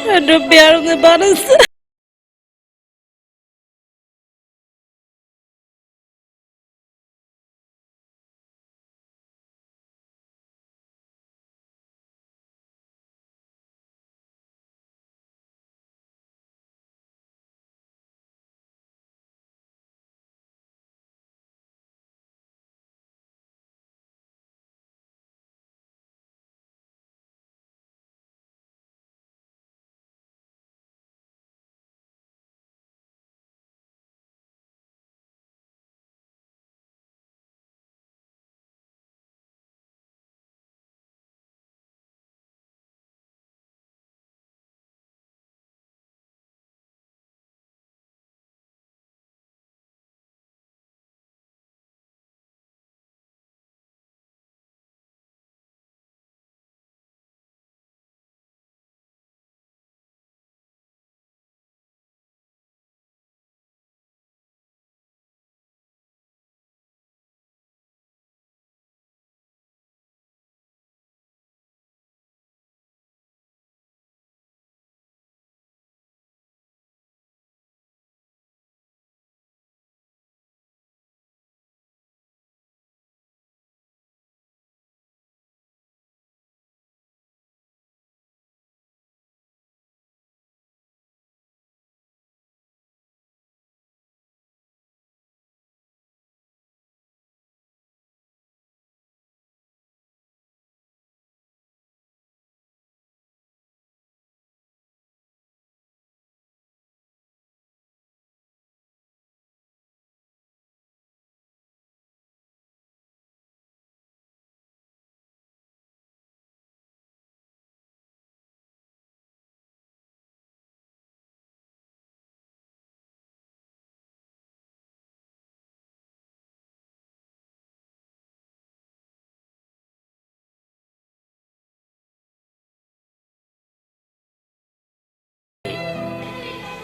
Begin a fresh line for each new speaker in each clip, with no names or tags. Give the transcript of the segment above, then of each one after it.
ڏاڍو پيار هوندو ٻارن سان.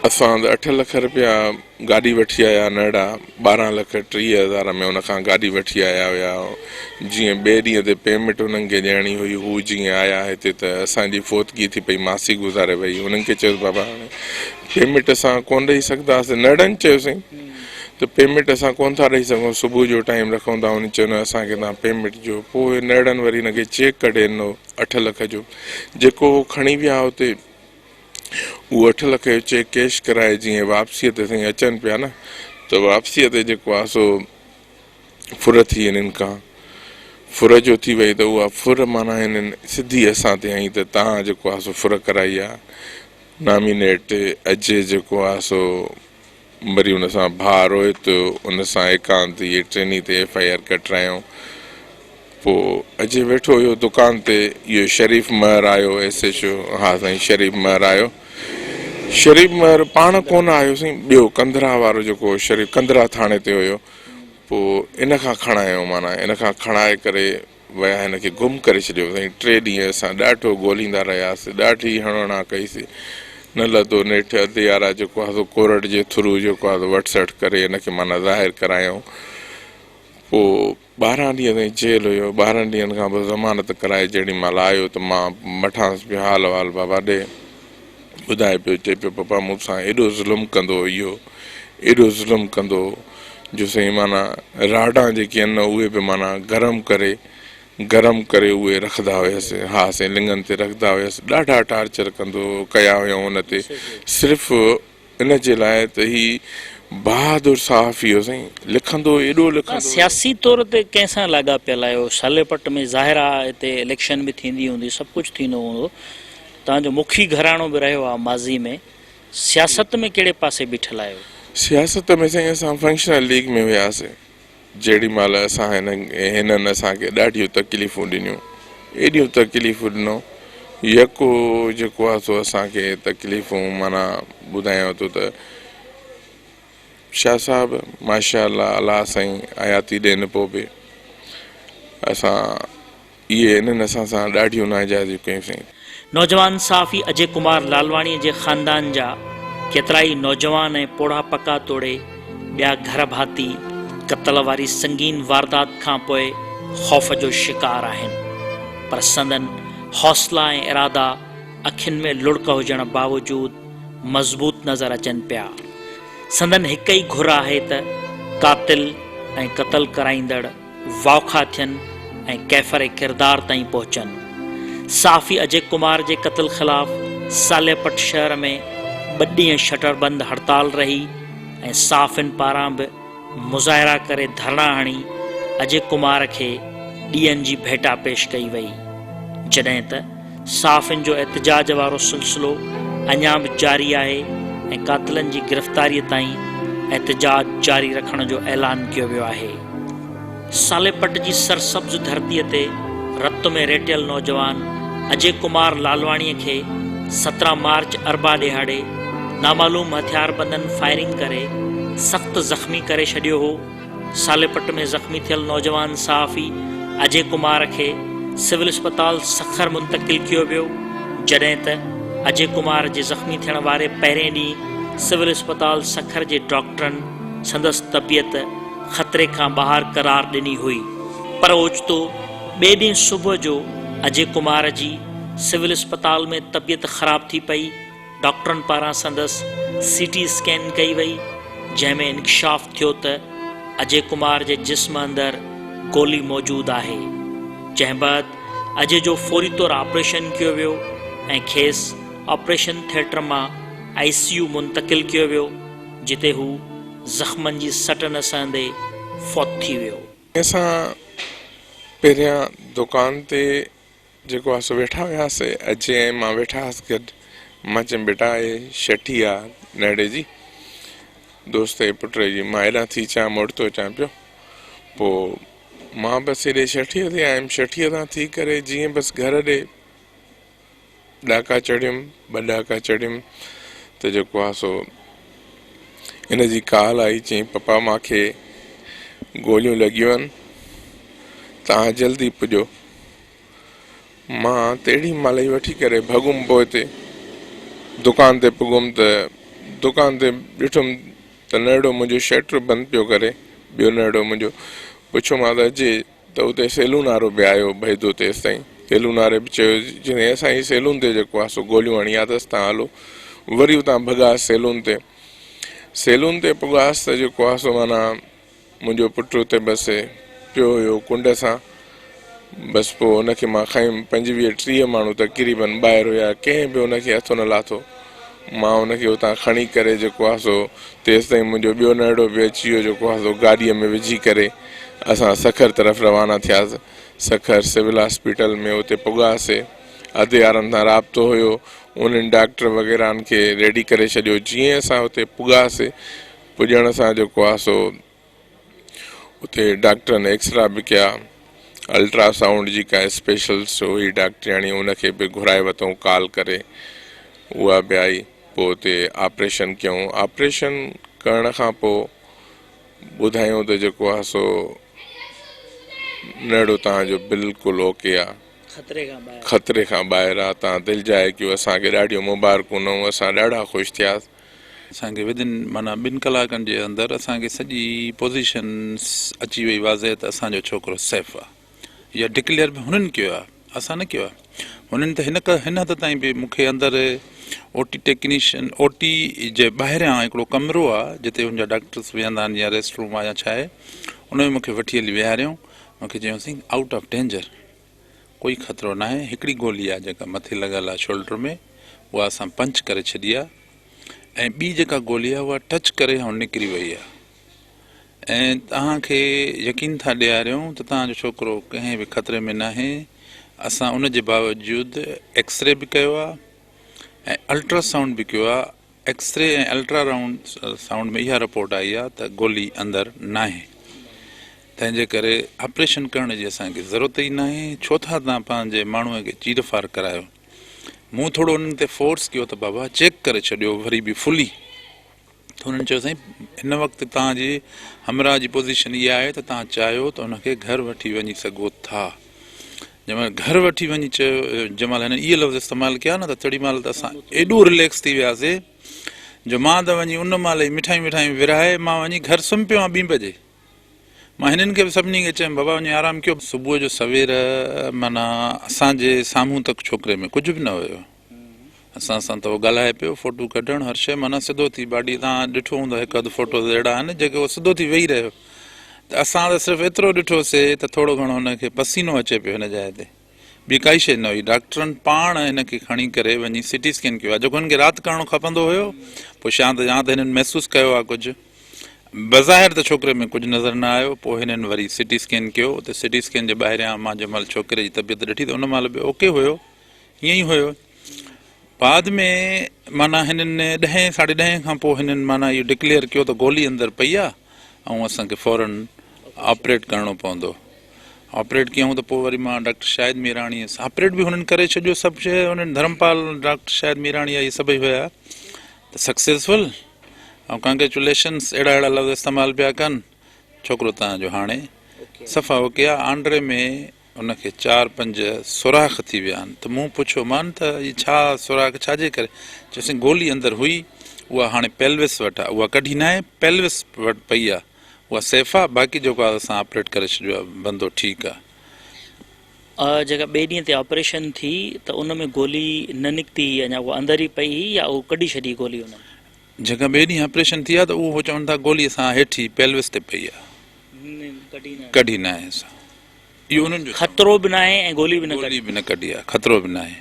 اسان ته اٺ لک رپيا گاڏي وٺي آيا نئڙا 12 لک 30 هزار ۾ ان کان گاڏي وٺي آيا هيا جيئن ٻئي ڏينهن تي پيمنٽ انهن کي ڏيڻي هئي هو جيئن آيا هتي ته اسان جي فوتگي ٿي پئي ماسي گذاري وئي انهن کي چيس بابا هاڻي پيمنٽ اسان ڪونه ڏئي سگهنداسين نئڙن چيوسين ته پيمنٽ اسان ڪونه ٿا ڏئي سگهون صبح جو ٽائيم رکون ٿا انهن چيو نه اسان کي توهان پيمنٽ ڏيو پوء نئڙن وري هن کي چيڪ ڪڍي ڏنو اٺ لک جو جيڪو هو کڻي ويا اتي اهو اٺ لک جو چيڪ ڪيش ڪرائي جيئن واپسيء تي سائين اچن پيا نه ته واپسيء تي جيڪو آهي سو ڦر ٿي هنن کان ڦر جو ٿي وئي ته اها ڦر معنيٰ هنن سڌي اسان تي هنئي ته تان جيڪو آهي سو ڦر ڪرائي آهي نامينيٽ اجي جيڪو آهي سو وري ان سان ڀاء روهت ان سان ايڪانت اهي ٽنهي تي ايف I R ڪٽرايائون. پوء اجي ويٺو هيو دڪان تي اهو شريف مهر آيو ايس ايڇ او ها سائين شريف مهر آيو. شريف مهر پاڻ ڪونه آيو سائين ٻيو ڪنڌرا وارو جيڪو شريف ڪنڌرا ٿاڻي تي هيو پوء ان کان کڻايو معنيٰ ان کان کڻائي ڪري ويا هن کي گم ڪري ڇڏيو سائين ٽي ڏينهن اسان ڏاڍو ڳوليندا رهياسين ڏاڍي هڻوڻا ڪئيسين نه لڌو نيٺ اڌ يارا جيڪو آهي سو ڪورٽ جي ٿرو جيڪو آهي سو وٺ سٺ ڪري هن کي معنيٰ ظاهر ڪرايائون پوء 12 ڏينهن تائين جيل هيو 12 ڏينهن کان پوء ضمانت ڪرائي جهڙي مهل آيو ته مان وٺانس پيو حال احوال بابا ڏي ٻڌائي پيو چئي پيو پپا مون سان ايڏو ظلم ڪندو هو اهو ايڏو ظلم ڪندو هو جو سائين معنيٰ راڊان جيڪي آهن نه اهي به معنيٰ گرم ڪري گرم ڪري اهي رکندا هيس ها سائين لڱن تي رکندا هيس ڏاڍا ٽارچر ڪندو ڪيا هيائون ان تي صرف ان جي لاء ته هي بهادر صحافي هو سائين لکندو ايڏو لکندو هو.
سياسي طور تي ڪنهن سان لاڳاپيل آهيو صالح پٽ ۾ ظاهر آ هتي اليڪشن به ٿيندي هوندي سڀ ڪجهه ٿيندو هوندو توهان جو مکي گهراڻو به رهيو آ ماضي ۾ سياست ۾ ڪهڙي پاسي بيٺل آهيو؟
سياست ۾ سائين اسان فنڪشنل ليگ ۾ هياسين جهڙي مهل اسان هنن اسان کي ڏاڍيون تڪليفون ڏنيون ايڏيون تڪليفون ڏنو يڪو جيڪو آ سو اسان کي تڪليفون معنيٰ ٻڌايان ٿو ته شاهه صاحب ماشاء الله الله سائين حياتي ڏين پوء به اسان اهي انهن اسان سان ڏاڍيون ناجائزيون ڪيون سائين.
نوجوان صحافي اجي ڪمار لالواڻي جي خاندان جا ڪيترائي نوجوان ۽ پوڙها پڪا توڙي ٻيا گهر ڀاتي قتل واري سنگين واردات کانپوء خوف جو شڪار آهن پر سندن حوصلا ۽ ارادا اکين ۾ لڙڪ هجڻ باوجود مضبوط نظر اچن پيا. سندن هڪ ئي گهر آهي ته قاتل ۽ قتل ڪرائيندڙ واکا ٿين ۽ ڪيفر ڪردار تائين پهچن. صحافي اجي ڪمار جي قتل خلاف صالح پٽ شهر ۾ ٻه ڏينهن شٽر بند هڙتال رهي ۽ صحافين پاران به مظاهرا ڪري ڌرڻا هڻي اجي ڪمار کي ڏيئن جي ڀيٽا پيش ڪئي وئي. جڏهن ته صحافين جو احتجاج وارو سلسلو اڃا به جاري آهي ۽ قاتلن جي گرفتاري تائين احتجاج جاري رکڻ جو اعلان ڪيو ويو آهي. صالح پٽ جي سرسبز ڌرتيء تي رت ۾ ريٽيل نوجوان اجي ڪمار لالواڻيء کي 17 مارچ اربع ڏهاڙي نامعلوم هٿياربندن فائرنگ ڪري سخت زخمي ڪري ڇڏيو هو. صالح پٽ ۾ زخمي ٿيل نوجوان صحافي اجي ڪمار کي سول اسپتال سکر منتقل ڪيو ويو، جڏهن ته اجي ڪمار جي زخمي ٿيڻ واري پهرين ڏينهن سول اسپتال سکر جي ڊاڪٽرن سندس طبيعت خطري کان ٻاهر قرار ڏني هئي، پر اوچتو ٻئي ڏينهن صبح جو اجي ڪمار جي سول اسپتال ۾ طبيعت خراب ٿي پئي. ڊاڪٽرن پاران سندس سي ٽي اسڪين ڪئي وئي، جنهن ۾ انڪشاف ٿيو ته اجي ڪمار جي جسم اندر گولي موجود آهي، جنهن بعد اجي جو فوري طور آپريشن ڪيو ويو ۽ کيس آپريشن ٿيٽر مان آء سي يو منتقل ڪيو ويو، جتي هو زخمن جي سٽ نه سهندي فوت ٿي ويو.
اسان پهريان دڪان تي جيڪو آ سو ويٺا هياسي اجي ۽ مان ويٺا هئس گڏ مان چيم بيٽا هي شٺي آ نهڙي جي دوست جي پٽ جي مان هيڏانهن ٿي اچان موٽ ٿو اچان پيو پو مان بس هيڏي شٺيء تي آيم شٺيء تان ٿي ڪري جيئن بس گهر ڏي ڏاڪا چڙهيم ٻه ڏاڪا چڙهيم ته جيڪو آ سو هن جي ڪال آئي چيائين پپا مان کي گوليون لڳيون آهن توهان جلدي پڄو مان تهڙي مهل ئي وٺي ڪري ڀڳم پوئتي دڪان تي پڳم ته دڪان تي ڏٺم ته نرڙو منهنجو شٽر بند پيو ڪري ٻيو نرڙو منهنجو پڇيومان ته اچي ته اتي سيلون وارو به آيو ڀئيدو تيستائين سيلون واري به چيو چيائين اسان جي سيلون تي جيڪو آهي سو گوليون هڻي آيا اٿس تان هلو وري اتان ڀڳاس سيلون تي سيلون تي پڳاس ته جيڪو آهي سو معنيٰ منهنجو پٽ اتي بس پيو هيو ڪنڊ سان بس پوء ان کي مان کنيم 25 30 ماڻهو تقريبن ٻاهر هيا ڪنهن به ان کي هٿ نه لاٿو مان ان کي اتان کڻي ڪري جيڪو آهي سو تيستائين منهنجو ٻيو ننڍڙو به اچي ويو جيڪو آهي سو گاڏيء ۾ وجهي ڪري اسان سکر طرف روانا ٿياس سکر سول هاسپيٽل ۾ اتي پڳاسي اڌ يارن سان رابطو هيو انهن ڊاڪٽر وغيرهن کي ريڊي ڪري ڇڏيو جيئن اسان اتي پڳاسي پڄڻ سان جيڪو آهي سو اتي ڊاڪٽرن ايڪسرا به ڪيا الٽرا سائونڊ جي ڪا اسپيشلسٽ هئي ڊاڪٽرياڻي ان کي به گهرائي ورتائون ڪال ڪري اها به آئي پوء اتي آپريشن ڪيائون آپريشن ڪرڻ کان پوء ٻڌايائون ته جيڪو آهي سو نڙو توهان جو بلڪل اوڪي آهي خطري کان ٻاهر آهي توهان دلجاء ڪيو اسان کي ڏاڍيون مبارڪون ڏنائون اسان ڏاڍا خوش ٿياسين.
اسان کي ودن معنيٰ ٻن ڪلاڪن جي اندر اسان کي سڄي پوزيشن اچي وئي واضح ته اسان جو ڇوڪرو سيف آ يا ڊڪليئر به هنن ڪيو آ اسان نه ڪيو آ هنن ته هن هن حد تائين به مون کي اندر او ٽي ٽيڪنيشن او ٽي جي ٻاهريان هڪڙو ڪمرو آ جتي هن جا ڊاڪٽرس ويهندا آهن يا ريسٽ روم آ يا ڇا آهي ان ۾ مون کي وٺي هلي ويهاريائون مون کي چيائون سائين آئوٽ آف ڊينجر ڪوئي خطرو ناهي، هڪڙي گولي آ جيڪا مٿي لڳل آ شولڊر ۾ اها اسان پنچ ڪري ڇڏي آ ۽ ٻي جيڪا گولي آ اها ٽچ ڪري ۽ نڪري وئي آ ۽ توهان کي يقين ٿا ڏياريون ته توهان جو ڇوڪرو ڪنهن به خطري ۾ ناهي اسان ان جي باوجود ايڪسري به ڪيو آ ۽ الٽرا سائونڊ به ڪيو آ ايڪسري ۽ الٽرا رائونڊ سائونڊ ۾ اها رپورٽ آئي آهي ته گولي اندر ناهي تنهن جي ڪري آپريشن ڪرڻ جي اسان کي ضرورت ئي ناهي ڇو ٿا توهان پنهنجي ماڻهوء کي چير ڦار ڪرايو مون ٿورو انهن تي فورس ڪيو ته بابا چيڪ ڪري ڇڏيو وري به فلي ته انهن چيو سائين هن وقت توهان جي همراهه جي پوزيشن اها آهي ته توهان چاهيو ته ان کي گهر وٺي وڃي سگهو ٿا جنهن مهل گهر وٺي وڃي چيو جنهن مهل هنن اهي لفظ استعمال ڪيا نه ته تڙي مهل ته اسان ايڏو رليڪس ٿي وياسي جو مان ته وڃي ان مهل ئي مٺايون وٺايون ورهائي مان وڃي گهر سمهي پيو آهيان ٻين بجي مان هنن کي به سڀني کي چيم بابا وڃي آرام ڪيو. صبح جو سوير معنيٰ اسان جي سامهون تڪ ڇوڪري ۾ ڪجهه به نه هيو. اسان سان ته هو ڳالهائي پيو، فوٽو ڪڍڻ هر شيء معنيٰ سڌو ٿي باڊي تان ڏٺو هوندو هڪ اڌ فوٽوز اهڙا آهن جيڪي هو سڌو ٿي ويهي رهيو ته اسان ته صرف ايترو ڏٺو سي ته ٿورو گهڻو هن کي پسينو اچي پيو هن جاء تي ٻي ڪائي شيء نه هئي ڊاڪٽرن پاڻ هن کي کڻي ڪري وڃي سي ٽي اسڪين ڪيو آهي جيڪو هن کي رات ڪرڻو کپندو هيو پوء شايد يا ته هنن محسوس ڪيو آهي ڪجهه بظاهر ته ڇوڪري ۾ ڪجهه نظر نه آيو پوء هنن وري سي ٽي اسڪين ڪيو ته سي ٽي اسڪين جي ٻاهريان مان جنهن مهل ڇوڪري جي طبيعت ڏٺي ته ان مهل به اوڪي هيو ائين ئي هيو. بعد ۾ معنيٰ هنن ڏهين ساڍي ڏهين کان پوء هنن معنيٰ اهو ڊڪليئر ڪيو ته گولي اندر پئي آ ۽ اسان کي فورن آپريٽ ڪرڻو پوندو. آپريٽ ڪيائون ته پوء وري مان ڊاڪٽر شاهد ميراڻي سان آپريٽ به هنن ڪري ڇڏيو سڀ شيء هنن ڌرمپال ڊاڪٽر شاهد ميراڻي اهي سڀئي هيا ته سڪسيسفل ۽ ڪانگريچوليشنس اهڙا اهڙا لفظ استعمال پيا ڪن ڇوڪرو توهان جو هاڻي صفا اوڪي آ آنڊري ۾ ان کي چار پنج سوراخ ٿي ويا آهن ته مون پڇيو مان ته هي ڇا سوراخ ڇا جي ڪري؟ چيوسين گولي اندر هئي اها هاڻي پيلوس وٽ آهي اها ڪڍي ناهي پيلوس وٽ پئي آهي اها سيف آهي باقي جيڪو آهي اسان آپريٽ ڪري ڇڏيو آهي بندو ٺيڪ آهي.
جيڪا ٻئي ڏينهن تي آپريشن ٿي ته ان ۾ گولي نه نڪتي هئي اڃا اها اندر ئي پئي هئي يا اهو ڪڍي ڇڏي گولي انهن؟
جيڪا ٻئي ڏينهن آپريشن ٿي آهي ته اهو چون ٿا گولي اسان هيٺ ئي پيلوس تي پئي آهي ڪڍي ناهي اسان. اهو انهن جو چوڻ.
خطرو به ناهي ۽ گولي به نه ڪڍي.
گولي به نه ڪڍي آهي خطرو به ناهي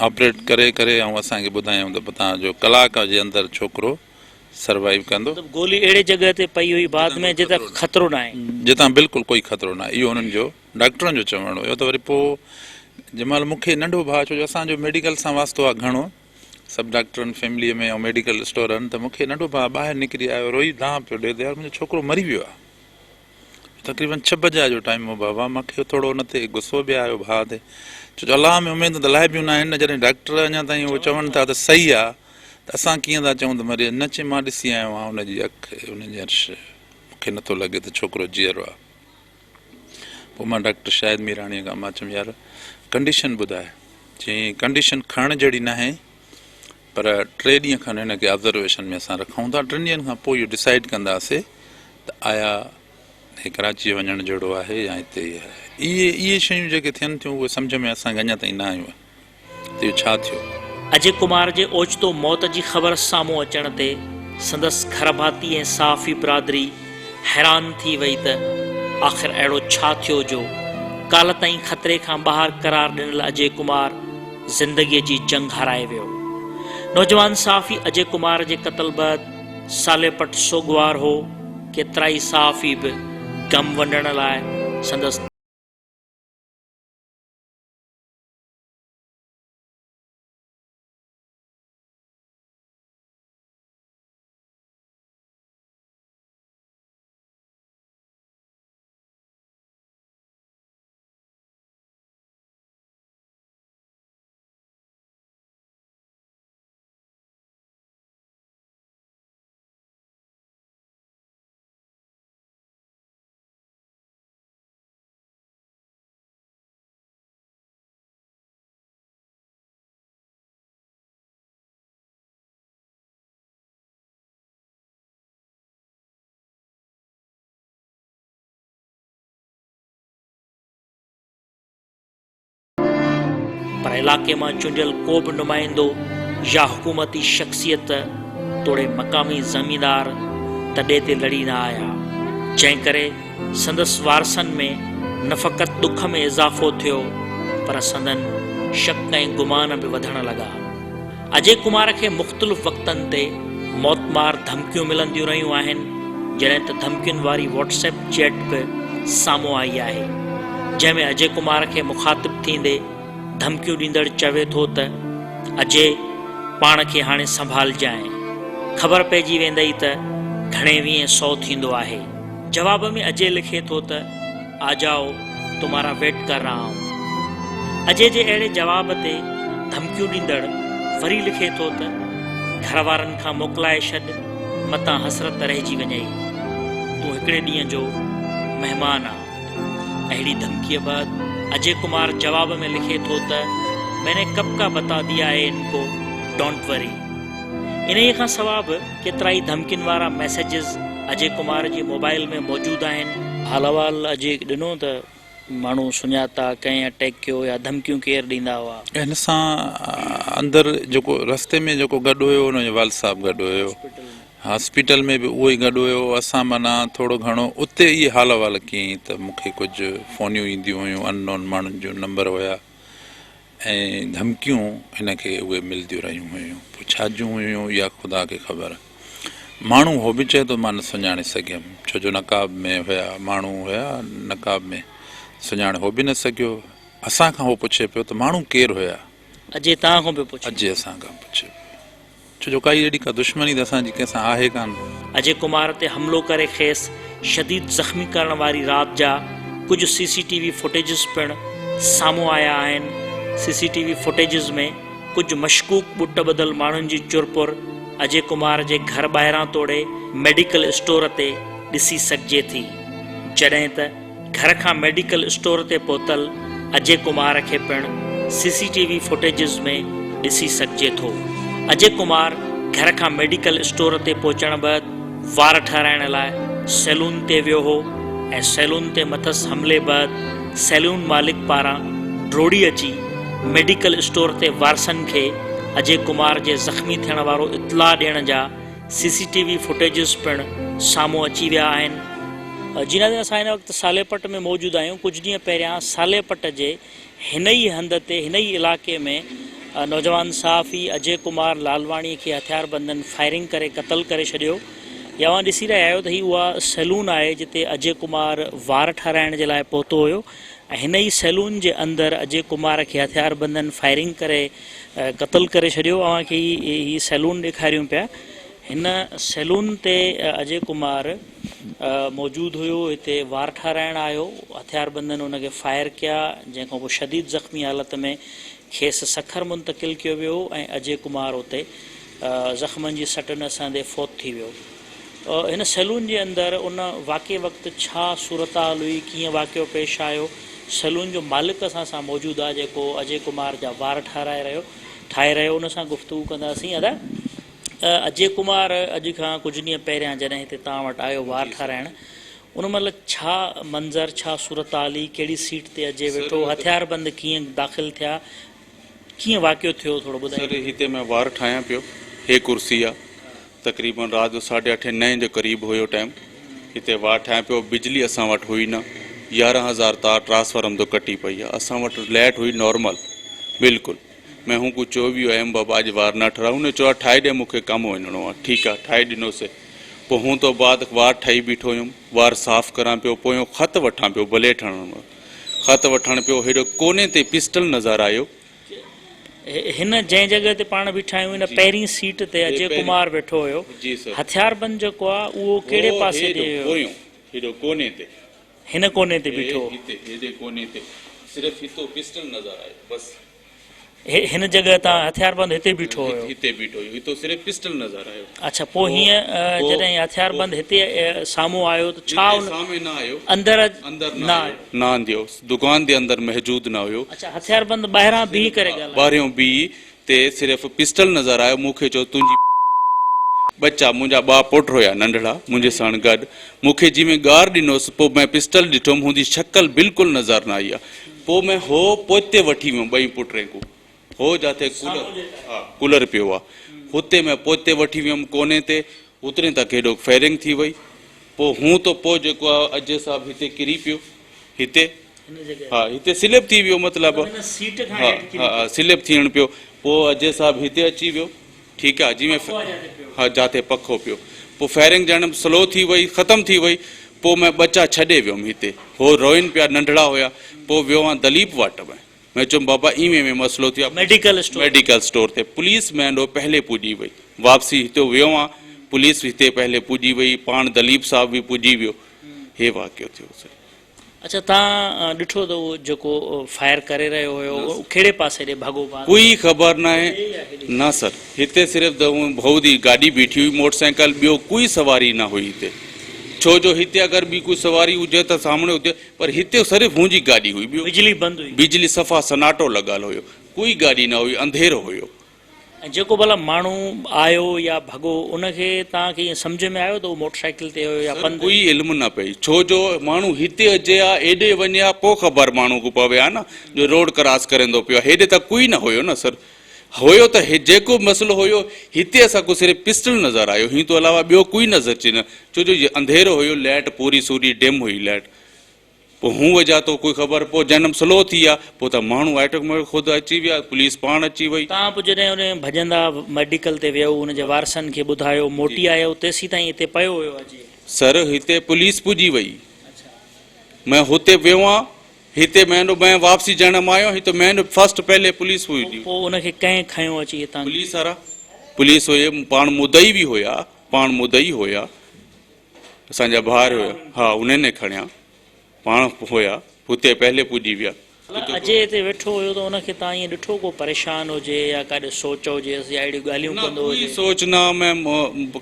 آپريٽ ڪري ڪري ۽ اسان کي ٻڌايائون ته توهان جو ڪلاڪ جي اندر ڇوڪرو سروائيو ڪندو.
مطلب گولي اهڙي جڳهه تي پئي هئي بعد ۾ جتان خطرو ناهي.
جتان بلڪل ڪوئي خطرو ناهي اهو انهن جو ڊاڪٽرن جو چوڻ هيو ته وري پوء جنهن مهل مون کي ننڍو ڀاء ڇو جو اسان جو ميڊيڪل سان واسطو آهي گهڻو سڀ ڊاڪٽرن فيمليء ۾ ۽ ميڊيڪل اسٽور آهن ته مون کي ننڍو ڀاء ٻاهر نڪري آيو روئي دانهن پيو ڏي ته يار منهنجو ڇوڪرو مري ويو آهي. تقريبن ڇهه بجا جو ٽائيم هو بابا مان کي ٿورو ان تي غصو به آيو ڀاء تي ڇو جو الله ۾ اميدون ته لاهبيون ناهن نه جڏهن ڊاڪٽر اڃا تائين اهو چون ٿا ته صحيح آ ته اسان ڪيئن ٿا چئون ته مري نه چي مان ڏسي آيو آهيان ان جي اک ان جي هر شيء مون کي نٿو لڳي ته ڇوڪرو جيئرو آ پوء مان ڊاڪٽر شاهد ميراڻي کان مان چيم يار ڪنڊيشن ٻڌاء چيائين ڪنڊيشن کڻڻ جهڙي ناهي پر ٽي ڏينهن کن هن کي آبزرويشن ۾ اسان رکون ٿا، ٽن ڏينهن کان پوء اهو ڊسائيڊ ڪنداسي ته آيا هي ڪراچيء وڃڻ جهڙو آهي يا هتي ئي آهي. اهي اهي شيون جيڪي ٿين ٿيون اهي سمجهه ۾ اسان کي اڃا تائين نه آيون آهن ته اهو ڇا ٿيو.
اجي ڪمار جي اوچتو موت جي خبر سامهون اچڻ تي سندس گهرڀاتي ۽ صحافي برادري حيران ٿي وئي ته آخر اهڙو ڇا ٿيو جو ڪالهه تائين خطري کان ٻاهر قرار ڏنل اجي ڪمار زندگيء جي جنگ هارائي ويو. نوجوان صحافي اجي ڪمار جي قتل بعد صالح پٽ سوڳوار هو، ڪيترائي صحافي به غم ونڊڻ لاء سندس. پر علائقي مان چونڊيل ڪو به نمائندو يا حڪومتي شخصيت توڙي مقامي زميندار تڏي تي لڙي نه آيا، جنهن ڪري سندس وارثن ۾ نه فقط ڏک ۾ اضافو ٿيو پر سندن شڪ ۽ گمان به وڌڻ لڳا. اجي ڪمار کي مختلف وقتن تي موتمار ڌمڪيون ملنديون رهيون آهن، جڏهن ته ڌمڪين واري واٽس ايپ چيٽ به سامهون آئي آهي، جنهن ۾ اجي ڪمار کي مخاطب ٿيندي ڌمڪيون ڏيندڙ چوي ٿو ته اجي پاڻ کي هاڻي سنڀالجانء، خبر پئجي ويندئي ته گهڻي ويهين سئو ٿيندو آهي. جواب ۾ اجي لکي ٿو ته آ جائو تمهارا ويٽ ڪر رها هون. اجي جي اهڙي جواب تي ڌمڪيون ڏيندڙ وري لکي ٿو ته گهر وارن کان موڪلائي ڇڏ متان حسرت رهجي وڃئي. تون هڪڙي ڏينهن جو مهمان آ. اهڙي ڌمڪيء بعد اجي ڪمار جواب ۾ لکي ٿو ته مين ني ڪب ڪا بتا ديا هي ان ڪو don't وري. انهيء کان سوا به ڪيترائي ڌمڪين وارا ميسيجز اجي ڪمار جي موبائل ۾ موجود آهن. حال احوال اجي ڏنو ته ماڻهو سڃاتا، ڪنهن اٽيڪ ڪيو يا ڌمڪيون ڪير ڏيندا هئا؟
هن سان اندر جيڪو رستي ۾ جيڪو گڏ هيو ان جو والد صاحب گڏ هيو هاسپيٽل ۾ به اهو ئي گڏ هيو اسان معنيٰ ٿورو گهڻو اتي ئي حال احوال ڪيائين ته مون کي ڪجهه فونيون اينديون هيون ان نون ماڻهن جون نمبر هيا ۽ ڌمڪيون هن کي اهي ملديون رهيون هيون پوء ڇا جون هيون اها خدا کي خبر ماڻهو هو به چئي ٿو مان نه سڃاڻي سگهيم ڇو جو نقاب ۾ هيا ماڻهو هيا نقاب ۾ سڃاڻي هو به نه سگهيو اسان کان هو پڇي پيو ته ماڻهو ڪير هيا؟
اجي توهان کان پيو پڇي.
اجي اسان کان پڇي پيو. ڇو جو ڪائي اهڙي ڪا دشمني ته اسان جي ڪنهن سان آهي ڪانه.
اجي ڪمار تي حملو ڪري کيس شديد زخمي ڪرڻ واري رات جا ڪجهه سي سي ٽي وي فوٽيجز پڻ سامهون آيا آهن. سي سي ٽي وي فوٽيجز ۾ ڪجهه مشڪوڪ ٻٽ ٻڌل ماڻهن جي چرپر اجي ڪمار جي گهر ٻاهران توڙي ميڊيڪل اسٽور تي ڏسي سگهجي ٿي. جڏهن ته گهر کان ميڊيڪل اسٽور تي پهتل اجي ڪمار کي پڻ سي سي ٽي وي فوٽيجز ۾ ڏسي سگهجي ٿو. اجي ڪمار گهر کان ميڊيڪل اسٽور تي پهچڻ بعد وار ٺهرائڻ لاء سيلون تي ويو هو ۽ سيلون تي مٿس حملي بعد سيلون مالڪ پاران ڊوڙي اچي ميڊيڪل اسٽور تي وارثن کي اجي ڪمار جي زخمي ٿيڻ وارو اطلاع ڏيڻ جا سي سي ٽي وي فوٽيجز پڻ سامهون اچي ويا آهن. جي ناظرين اسان هن وقت صالح پٽ ۾ موجود آهيون ڪجهه ڏينهن پهريان صالح پٽ جي هن ئي هنڌ تي هن ئي علائقي ۾ نوجوان صحافي اجي ڪمار لالواڻي کي هٿياربندن فائرنگ ڪري قتل ڪري ڇڏيو يا اوهان ڏسي رهيا آهيو ته هي اها سيلون آهي جتي اجي ڪمار وار ٺهرائڻ جي لاء پهتو هيو ۽ هن ئي سيلون جي اندر اجي ڪمار کي هٿياربندن فائرنگ ڪري قتل ڪري ڇڏيو اوهان کي هي سيلون ڏيکاريون پيا هن سيلون تي اجي ڪمار موجود هيو هتي وار ٺاراهڻ آيو هٿياربندن ان کي فائر ڪيا جنهن کان پوء شديد زخمي حالت ۾ کيس سکر منتقل ڪيو ويو ۽ اجي ڪمار اتي زخمن جي سٽ نه سهندي فوت ٿي ويو هن سيلون جي اندر ان واقعي وقت ڇا صورتحال هئي، ڪيئن واقعو پيش آيو، سيلون جو مالڪ اسان سان موجود آهي جيڪو اجي ڪمار جا وار ٺاهرائي رهيو ٺاهي رهيو ان سان گفتگو ڪنداسين. ادا اجي ڪمار اڄ کان ڪجهه ڏينهن پهريان جڏهن هتي توهان وٽ آيو وار ٺاهرائڻ ان مهل ڇا منظر ڇا صورتحال هئي، ڪهڙي سيٽ تي اجي ويٺو، هٿياربند ڪيئن داخل ٿيا، ڪيئن واقعو ٿيو ٿورو ٻڌائيندو.
سر هتي مان وار ٺاهيان پيو هي ڪرسي آ تقريبن رات جو ساڍي اٺين نائين جي قريب هيو ٽائيم هتي وار ٺاهيان پيو بجلي اسان وٽ هئي نه 11000 تار ٽرانسفارم تو ڪٽي پئي آ اسان وٽ لائٽ هئي نارمل بلڪل مين هون ڪو چيو به هيم بابا اڄ وار نه ٺهراء هن چيو آ ٺاهي ڏي مون کي ڪم وڃڻو آ ٺيڪ آ ٺاهي ڏنوسي پوء هون تو بعد وار ٺاهي بيٺو هيم وار صاف ڪران پيو پويون خط وٺان پيو بليٽ هڻڻ خط وٺڻ پيو هيڏو ڪوني تي پسٽل نظر آيو.
هن جنهن جڳهه تي پاڻ بيٺا آهيون ان پهرين سيٽ تي اجي ڪمار ويٺو هيو. هٿياربند جيڪو آ اهو ڪهڙي پاسي ڏي هيو؟
پويون هيڏو ڪوني تي.
هن ڪوني تي بيٺو هو.
هتي هيڏي ڪوني تي صرف هتو پسٽل نظر آيو بس.
هن جڳهه تان هٿياربند هتي بيٺو هيو.
هتي بيٺو هيو. هتو صرف پسٽل نظر آيو.
اڇا پوء هيئن جڏهن هٿياربند هتي سامهون آيو ته ڇا
هتي سامهون نه آيو.
اندر
اندر نه آيو. نه آنديو. دڪان the اندر محجود نه هيو.
اڇا هٿياربند ٻاهران بيهي ڪري ڳالهايو.
ٻاهريون بيهي تي صرف پسٽل نظر آيو. مون کي چيو تنهنجي ٻچا منهنجا ٻا پٽ هيا ننڍڙا منهنجي ساڻ گڏ. مون کي جيوين گار ڏنوس پوء مين پسٽل ڏٺوم هوندي شڪل بلڪل نظر نه آئي. پوء مين هو پوئتي وٺي ويم ٻئي پٽرين ڪو هو جاٿي ڪولر ها ڪولر پيو آ هتي مين پوئتي وٺي ويم ڪوني تي اترين تڪ هيڏو فائرنگ ٿي وئي پوء هون تو پوء جيڪو آ اجي صاحب هتي ڪري پيو هتي ها هتي سلپ ٿي ويو مطلب ها ها سلپ ٿيڻ پيو پوء اجي صاحب هتي اچي ويو ٺيڪ آ جيئن ها جاٿي پکو پيو پوء فائرنگ ڄڻ سلو ٿي وئي ختم ٿي وئي پوء مين ٻچا ڇڏي ويم هتي هو روئن پيا ننڍڙا هيا پوء ويو آن دليپ واٽ ۾ مين چيم بابا ايوين ايوين مسئلو ٿيو آ
ميڊيڪل اسٽور
ميڊيڪل اسٽور تي پوليس مين هو پهلي پڄي وئي واپسي هتي ويو آن پوليس هتي پهلي پڄي وئي پاڻ دليپ صاحب به پڄي ويو هي واقعو ٿيو سر.
اڇا تان ڏٺو ته اهو جيڪو فائر ڪري رهيو هيو اهو ڪهڙي پاسي ڏي ڀڳو بعد ۾؟
ڪوئي خبر ناهي نه سر هتي صرف ڀئو the گاڏي بيٺي هئي موٽر سائيڪل ٻيو ڪوئي سواري نه هئي هتي ڇو جو هتي اگر ٻي ڪوئي سواري هجي ته سامهون هجي پر هتي صرف هن جي گاڏي هئي ٻيو
بجلي بند هئي.
بجلي صفا سناٽو لڳل هيو ڪوئي گاڏي نه هئي انڌيرو هيو.
۽ جيڪو ڀلا ماڻهو آيو يا ڀڳو ان کي توهان کي ائين سمجهه ۾ آيو ته اهو موٽر سائيڪل تي هيو يا
سر
پنڌ؟
ڪوئي علم نه پئي ڇو جو ماڻهو هتي اچي ها ايڏي وڃي ها پوء خبر ماڻهو کي پوي ها نه جو روڊ ڪراس ڪريندو پيو هيڏي ته ڪوئي نه هيو نه سر هيو ته هي جيڪو به مسئلو هيو هتي اسان کي صرف پسٽل نظر آيو هين تو علاوه ٻيو ڪوئي نظر چي نه ڇو جو انڌيرو هيو لائٽ پوري سوري ڊم هئي لائٽ پوء هون وجا تو ڪوئي خبر پوء جنم سلو ٿي ويا پوء ته ماڻهو آئٽوميٽڪ خود اچي ويا پوليس پاڻ اچي وئي.
تان پوء جڏهن ان ڀڄندا ميڊيڪل تي ويو ان جي وارثن کي ٻڌايو موٽي آيو تيسين تائين هتي پيو هيو اجي.
سر هتي پوليس پڄي وئي مين هتي ويو آن هتي مين مين واپسي جنم آيو هي ته مين فرسٽ پهلي پوليس هئي.
پوء ان کي ڪنهن کنيو اچي هتان.
پوليس وارا پوليس هئي پاڻ مدعي به هيا پاڻ مدعي هيا اسان جا ڀائر هيا ها انهن کڻيا پاڻ هيا هتي پهلي پڄي ويا.
اجي هتي ويٺو هيو ته ان کي تان ائين ڏٺو ڪو پريشان هجي يا ڪاڏي سوچ هجيس يا اهڙيون ڳالهيون
نه
ڪندو
ڪوئي
هجي.
سوچ نه مين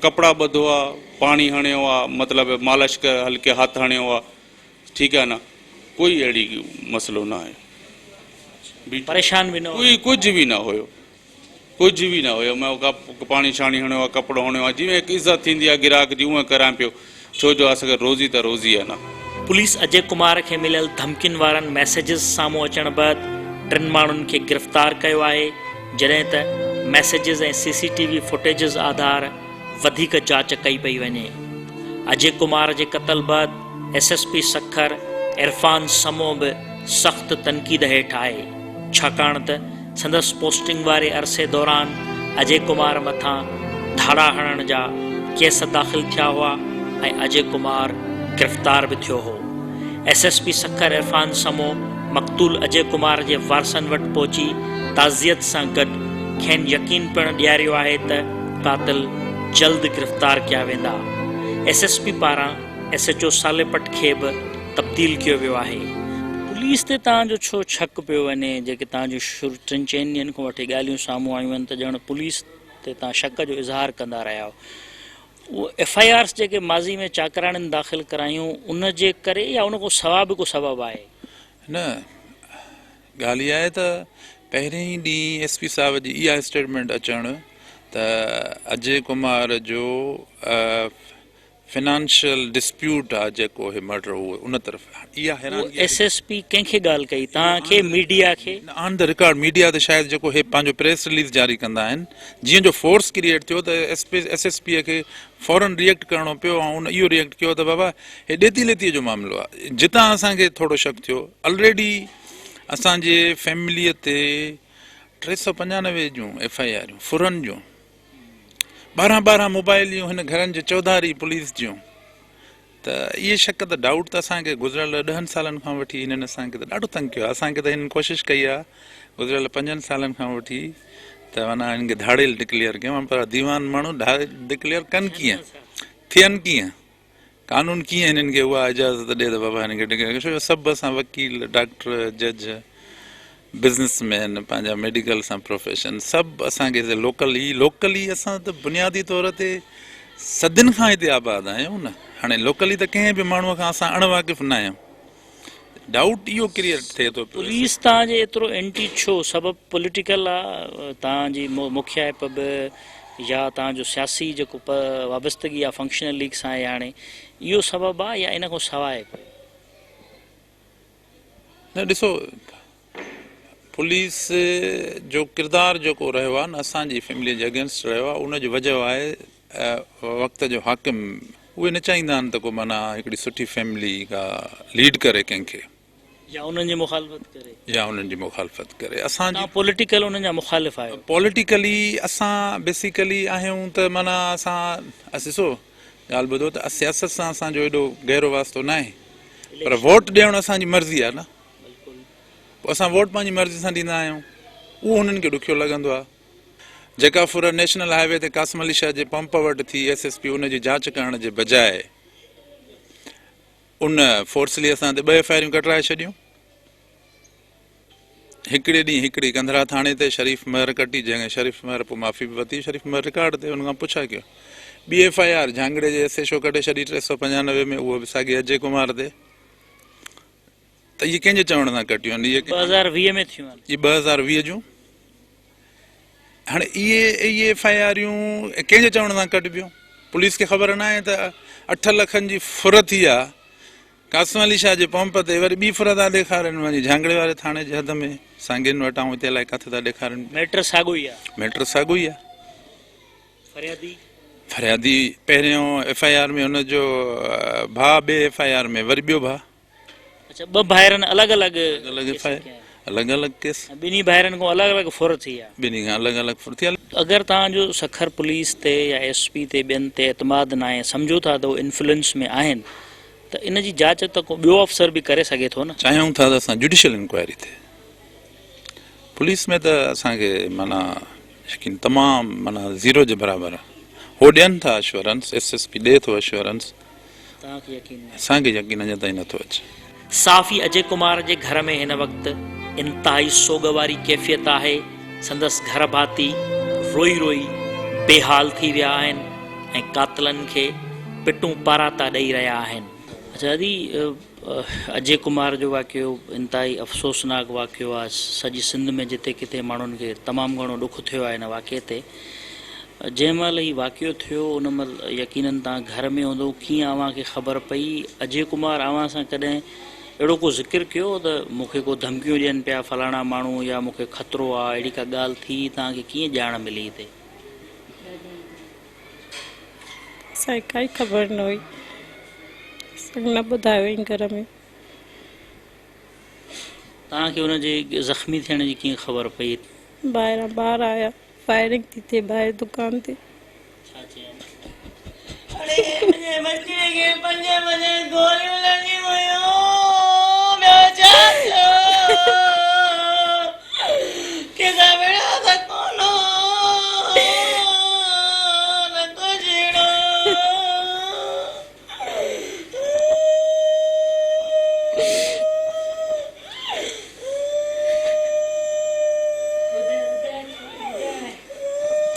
ڪپڙا ٻڌو آ پاڻي هڻيو آ مطلب مالش هلڪي هٿ هڻيو آ ٺيڪ آهي نه ڪوئي اهڙي مسئلو نه آهي
پريشان به نه
ڪوئي ڪجهه به نه هيو ڪجهه به نه هيو مين پاڻي شاڻي هڻيو آ ڪپڙو هڻيو آ جيئن هڪ عزت ٿيندي آ گراهڪ جي اونئن ڪران پيو ڇو جو اسان کي روزي ته روزي آ نه.
پوليس اجي ڪمار کي مليل ڌمڪين وارن ميسيجز سامهون اچڻ بعد ٽن ماڻهن کي گرفتار ڪيو آهي جڏهن ته messages ۽ C C T V footages آڌار وڌيڪ جاچ ڪئي پئي وڃي. اجي ڪمار جي قتل بعد S S P Sukkur Irfan Samoon به سخت تنقيد هيٺ آهي، ڇاڪاڻ ته سندس پوسٽنگ واري عرصي دوران اجي ڪمار مٿان ڌاڙا هڻڻ جا ڪيس داخل ٿيا هئا ۽ اجي ڪمار گرفتار به ٿيو هو. S S P Sukkur Irfan Samoon مقتول اجي ڪمار جي وارثن وٽ پهچي تعزيت سان گڏ کين يقين پڻ ڏياريو آهي ته قاتل جلد گرفتار ڪيا ويندا. ايس ايس پي پاران ايس ايڇ او صالح پٽ کي به تبديل ڪيو ويو آهي. پوليس تي توهان جو ڇو شڪ پيو وڃي جيڪي توهان جون شروع ٽن چئن ڏينهن کان وٺي ڳالهيون سامهون آيون آهن ته ڄڻ پوليس تي توهان شڪ جو اظهار ڪندا رهيا آهيو اهو ايف I آرز جيڪي ماضي ۾ چاڪراڻين داخل ڪرايون ان جي ڪري يا ان کان سوا به ڪو سبب آهي؟
نه ڳالهه اها آهي ته پهرين ئي ڏينهن ايس پي صاحب جي اها اسٽيٽمينٽ اچڻ ته اجي ڪمار جو فنانشل ڊسپيوٽ آ جيڪو هي مرڊر هو ان طرف اها حيرانگي
ايس ايس پي ڪنهن کي ڳالهه ڪئي توهان کي ميڊيا کي؟
آن the record media تي شايد جيڪو هي پنهنجو پريس رليز جاري ڪندا آهن جيئن جو فورس ڪريئيٽ ٿيو ته ايس ايس پي کي فورن ريئيڪٽ ڪرڻو پيو ۽ ان اهو ريئيڪٽ ڪيو ته بابا هي ڏيتي ليتي جو معاملو آ جتان اسان کي ٿورو شڪ ٿيو الريڊي اسان جي فيملي تي 395 جون ايف I آريون ڦرن جون ٻارهن ٻارهن موبائليون هن گهرن جي چوڌاري پوليس جون ته اهي شڪ ته ڊائوٽ ته اسان کي گذريل ڏهن سالن کان وٺي هنن اسان کي ته ڏاڍو تنگ ڪيو آهي اسان کي ته هنن ڪوشش ڪئي آهي گذريل پنجن سالن کان وٺي ته معنيٰ هنن کي ڌاڙيل ڊڪليئر ڪيون پر ديوان ماڻهو ڌاڙيل ڊڪليئر ڪن ڪيئن ٿين ڪيئن قانون ڪيئن هنن کي اها اجازت ڏي ته بابا هنن کي ڊگري ڇو جو سڀ اسان وڪيل، ڊاڪٽر، جج، بزنس مين، پنهنجا ميڊيڪل سان پروفيشن سڀ اسان کي هتي لوڪل ئي لوڪلي اسان ته بنيادي طور تي صدين کان هتي آباد آهيون نه هاڻي لوڪلي ته ڪنهن به ماڻهو کان اسان اڻ واقف نه آهيون ڊائوٽ اهو ڪريئيٽ ٿئي ٿو پيو.
پوليس توهان جي ايترو اينٽي ڇو؟ سبب پوليٽيڪل آ توهان جي مکيائپ به يا توهان جو سياسي جيڪو وابستگي آ فنڪشنل ليگ سان آهي هاڻي اهو سبب آ يا ان کان سواء ڪوئي؟
نه ڏسو پوليس جو ڪردار جيڪو رهيو آ نه اسان جي فيملي جي اگينسٽ رهيو آ ان جو وجهه آهي وقت جو حاڪم اهي نه چاهيندا آهن ته ڪو معنيٰ هڪڙي سٺي فيملي ڪا ليڊ ڪري ڪنهن کي.
يا انهن جي مخالفت ڪري.
يا انهن جي مخالفت ڪري. اسان جي.
توهان پوليٽيڪل انهن جا مخالف آهيو.
پوليٽيڪلي اسان بيسيڪلي آهيون ته معنيٰ اسان ڏسو ڳالهه ٻڌو ته سياست سان اسان جو ايڏو گهرو واسطو ناهي پر ووٽ ڏيڻ اسان جي مرضي آهي نه پوء اسان ووٽ پنهنجي مرضي سان ڏيندا آهيون اهو هنن کي ڏکيو لڳندو آهي. جيڪا ڦر نيشنل هاء وي تي قاسم علي شاهه جي پمپ وٽ ٿي ايس ايس پي ان جي جاچ ڪرڻ جي بجاء ان فورسلي اسان تي ٻه ايف I آريون ڪٽرائي ڇڏيون. هڪڙي ڏينهن هڪڙي ڪنڌرا ٿاڻي تي شريف مهر ڪٽي جنهن کان شريف مهر پوء معافي به ورتي شريف مهر رڪارڊ تي ان کان پڇا ڪيو. ٻي ايف I R جهانگڙي جي ايس ايڇ او ڪٽي ڇڏي 395 ۾ اهو به ساڳي اجي ڪمار تي. ته اهي ڪنهن جي چوڻ سان ڪٽيون آهن؟ اهي
2020 ۾ ٿيون آهن.
اهي 2020 جون هاڻي اهي اهي ايف I آريون ڪنهن جي چوڻ سان ڪٽبيون؟ پوليس کي خبر ناهي ته 8 لکن جي ڦر ٿي آ. قاسم علي شاهه جي پمپ تي وري ٻي ڦر ٿا ڏيکارين وڃي جهانگڙي واري ٿاڻي جي حد ۾ سانگين وٽان اتي الائي ڪاٿي ٿا ڏيکارين.
ميٽر ساڳيو ئي آ.
ميٽر ساڳيو ئي آ.
فريادي.
فريادي پهريون ايف I R ۾ ان جو ڀاء ٻي ايف I R ۾ وري ٻيو ڀاء.
اڇا ٻه ڀائرن الڳ الڳ
الڳ ايف I الڳ الڳ ڪيس.
۽ ٻنهي ڀائرن کان الڳ الڳ ڦر ٿي آ.
ٻنهي کان الڳ الڳ ڦر ٿي آ.
اگر توهان جو سکر پوليس تي يا ايس پي تي ٻين تي اعتماد ناهي سمجهو ٿا ته هو انفلوئنس ۾ آهن ته ان جي جاچ ته ڪو ٻيو آفيسر به ڪري سگهي ٿو نه.
چاهيون ٿا ته اسان جوڊيشل انڪوائري ٿئي پوليس ۾ ته اسان کي معنيٰ يقين تمام معنيٰ زيرو جي برابر آ هو ڏين ٿا اشورنس ايس ايس پي ڏي ٿو اشورنس
توهان کي يقين ناهي.
اسان کي يقين اڃا تائين نٿو اچي.
صحافي اجي ڪمار جي گهر ۾ هن وقت انتهائي سوڳ واري ڪيفيت آهي، سندس گهر ڀاتي روئي روئي بيحال ٿي ويا آهن ۽ قاتلن کي پٽون پاراتا ڏئي رهيا آهن. اڇا ادي اجي ڪمار جو واقعو انتهائي افسوسناڪ واقعو آهي، سڄي سنڌ ۾ جتي ڪٿي ماڻهن کي تمام گهڻو ڏک ٿيو آهي هن واقعي تي. جنهن مهل هي واقعو ٿيو ان مهل يقينن توهان گهر ۾ هوندؤ، ڪيئن اوهان کي خبر پئي؟ اجي ڪمار اوهان سان ڪڏهن اهڙو ڪو ذڪر ڪيو هو ته مون کي ڪو ڌمڪيون ڏين پيا فلاڻا ماڻهو يا مون کي خطرو آ اهڙي ڪا ڳالهه ٿي توهان کي ڪيئن ڄاڻ ملي هتي؟
اسان کي ڪائي خبر نه هئي اسان کي نه ٻڌايو هئائين گهر ۾.
توهان کي ان جي زخمي ٿيڻ جي ڪيئن خبر پئي؟
ٻاهران ٻار آيا. فائرنگ ٿي ٿئي ٻاهر دڪان تي.
ڇا چيائين؟
اڙي منهنجي ٻچڙي کي پنج پنج گوليون لڳيون هيون ٻيو ڇا ٿيو ڪنهن سان وڙهيو ته ڪونه هو نه ڪو جهيڙو.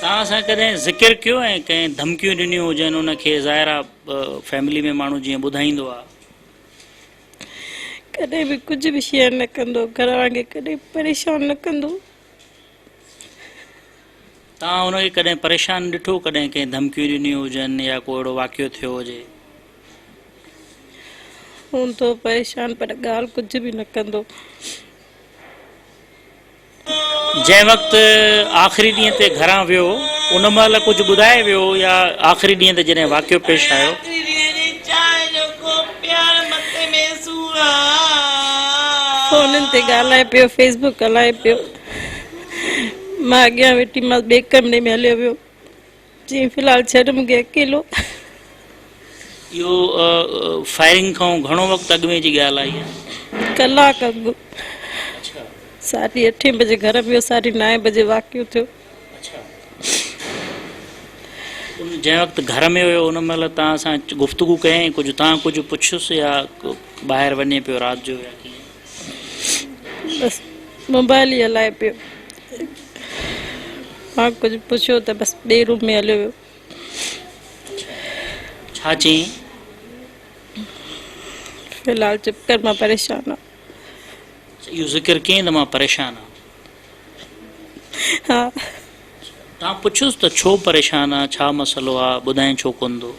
توهان سان ڪڏهن ذڪر ڪيو ۽ ڪنهن ڌمڪيون ڏنيون هجن ان کي ظاهر آ فيملي ۾ ماڻهو جيئن ٻڌائيندو آ.
ڪڏهن به ڪجهه به شيئر نه ڪندو گهر وارن کي ڪڏهن پريشان نه ڪندو.
توهان هن کي ڪڏهن پريشان ڏٺو ڪڏهن ڪنهن ڌمڪيون ڏنيون هجن يا ڪو اهڙو واقعو ٿيو هجي؟
هوندو پريشان پر ڳالهه ڪجهه به نه ڪندو.
جنهن وقت آخري ڏينهن تي گهران ويو ان مهل ڪجهه ٻڌائي ويو يا آخري ڏينهن تي جڏهن واقعو پيش آيو؟
آخري ڏينهن جي چانهه جو ڪوپ پيار مٿي ۾ سور آ.
فونن تي ڳالهائي پيو فيس بڪ هلائي پيو. مان اڳيان ويٺي مان ٻئي ڪمري ۾ هليو ويو چيائين في الحال ڇڏ مون کي اڪيلو.
اهو فائرنگ کان گهڻو وقت اڳ ۾ جي ڳالهه آهي يا؟
ڪلاڪ اڳ ساڍي اٺين بجي گهر ۾ هيو ساڍي نائين بجي واقعو ٿيو.
اڇا ان جنهن وقت گهر ۾ هيو ان مهل توهان سان گفتگو ڪيائين ڪجهه توهان ڪجهه پڇيس يا ٻاهر وڃي پيو رات جو يا ڪيئن؟
بس موبائل ئي هلائي پيو. مان ڪجهه پڇيو ته بس ٻئي روم ۾ هليو ويو.
ڇا چيائين؟
في الحال چپ ڪر مان پريشان آهيان.
اهو ذڪر ڪيائين ته مان پريشان آهيان؟
ها.
توهان پڇيوس ته ڇو پريشان آهين ڇا مسئلو آهي ٻڌائين ڇو ڪونه ٿو؟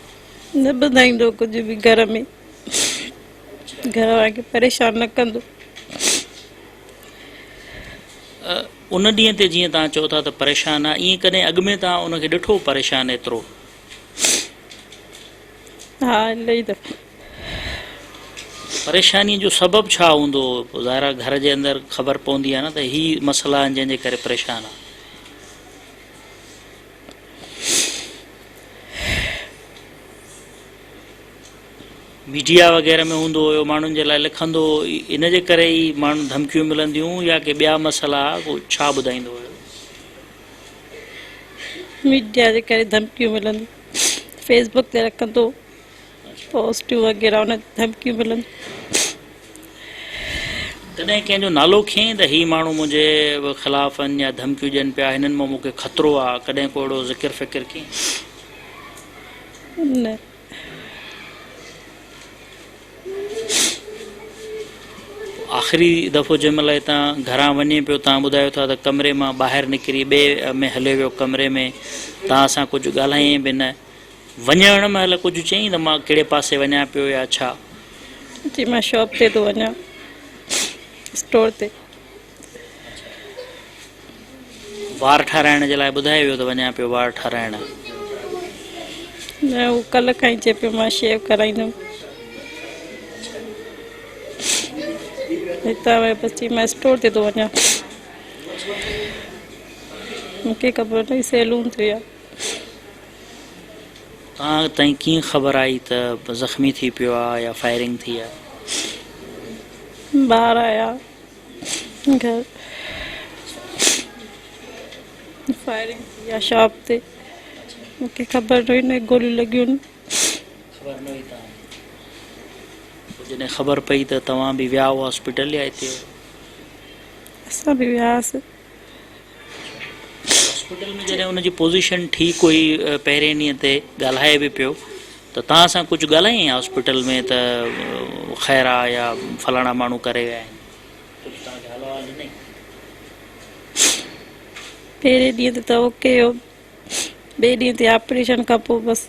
نه ٻڌائيندو ڪجهه به گهر ۾. گهر وارن کي پريشان نه ڪندو.
ان ڏينهن تي جيئن توهان چئو ٿا ته پريشان آ، ائين ڪڏهن اڳ ۾ توهان ان کي ڏٺو پريشان ايترو؟
ها الاهي دفعا.
پريشانيء جو سبب ڇا هوندو؟ ظاهر آ گهر جي اندر خبر پوندي آ نه ته هي مسئلا آهن جنهن جي ڪري پريشان آ. ميڊيا وغيره ۾ هوندو هيو ماڻهن جي لاء لکندو هو ان جي ڪري ئي ماڻهن ڌمڪيون ملنديون يا ڪي ٻيا مسئلا ڪو ڇا ٻڌائيندو هيو.
ميڊيا جي ڪري ڌمڪيون ملنديون فيس بڪ تي رکندو پوسٽون وغيره ان تي ڌمڪيون ملنديون.
ڪڏهن ڪنهن جو نالو کنيائين ته هي ماڻهو منهنجي خلاف آهن يا ڌمڪيون ڏين پيا هنن مان مون کي خطرو آ ڪڏهن ڪو اهڙو ذڪر فڪر ڪيائين؟
نه.
آخري دفعو جنهن مهل هتان گهران وڃي پيو تان ٻڌايو ٿا ته ڪمري مان ٻاهر نڪري ٻئي ۾ هليو ويو ڪمري ۾ تان سان ڪجهه ڳالهايائين به نه وڃڻ مهل ڪجهه چيائين ته مان ڪهڙي پاسي وڃان پيو يا ڇا؟
چي مان شاپ تي ٿو وڃان اسٽور تي.
وار ٺاراهڻ جي لاء ٻڌائي ويو ته وڃان پيو وار ٺاراهڻ.
نه هو ڪلهه کان ئي چئي پيو مان شيو ڪرائيندم. هتان ويو بس چي مان اسٽور تي ٿو وڃان. مونکي خبر نه هي سيلون تي آ.
توهان تائين ڪيئن خبر آئي ته زخمي ٿي پيو آ يا فائرنگ ٿي آ؟
ٻار آيا گهر فائرنگ ٿي آ شاپ تي مونکي خبر نه هئي نه گوليون لڳيون آهن.
خبر نه هئي توهان کي؟ پوء جڏهن خبر پئي ته توهان به ويا هئو هاسپيٽل يا هتي هئو؟
اسان به ويا هئاسين.
هاسپيٽل ۾ جڏهن ان جي پوزيشن ٺيڪ هئي پهرين ڏينهن تي ڳالهائي به پيو ته توهان سان ڪجهه ڳالهايائين هاسپيٽل ۾ ته خير آ يا فلاڻا ماڻهو ڪري ويا آهن ڪجهه توهان کي حال احوال ڏنائين؟
پهرين ڏينهن تي ته اوڪي هيو ٻئي ڏينهن تي آپريشن کان پوء بس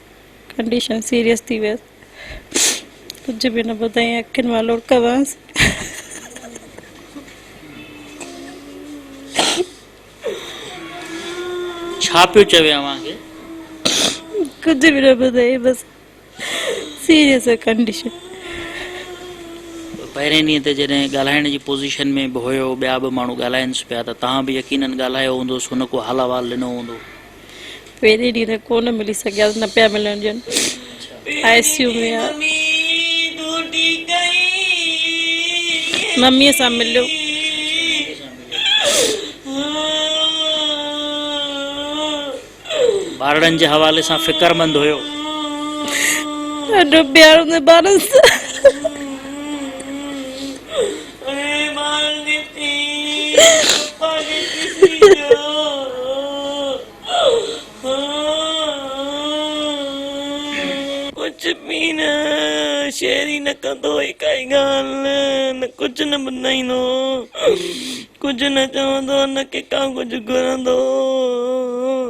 ڪنڊيشن سيريس ٿي ويس ڪجهه به نه ٻڌائين اکين مان لڙڪ وهنس.
ڇا پيو چوي اوهان کي؟
ڪجهه به نه ٻڌائين بس سيريس ڪنڊيشن.
پهرين ڏينهن تي جڏهن ڳالهائڻ جي پوزيشن ۾ به هيو ٻيا به ماڻهو ڳالهائينس پيا ته توهان به يقينن ڳالهايو هوندوس هن ڪو حال احوال ڏنو هوندو.
پهرين ڏينهن ته ڪونه ملي سگهياس نه پيا ملڻ ڏين آء سي يو ۾ آ. مميء سان مليو.
ٻارڙن جي حوالي سان فڪرمند هيو.
ڏاڍو پيار هوندو ٻارن سان.
ڪجهه به نه شيئر ئي نه ڪندو هئي ڪائي ڳالهه نه ڪجهه نه ٻڌائيندو هو ڪجهه نه چوندو هو نه ڪنهن کان ڪجهه گهرندو هو.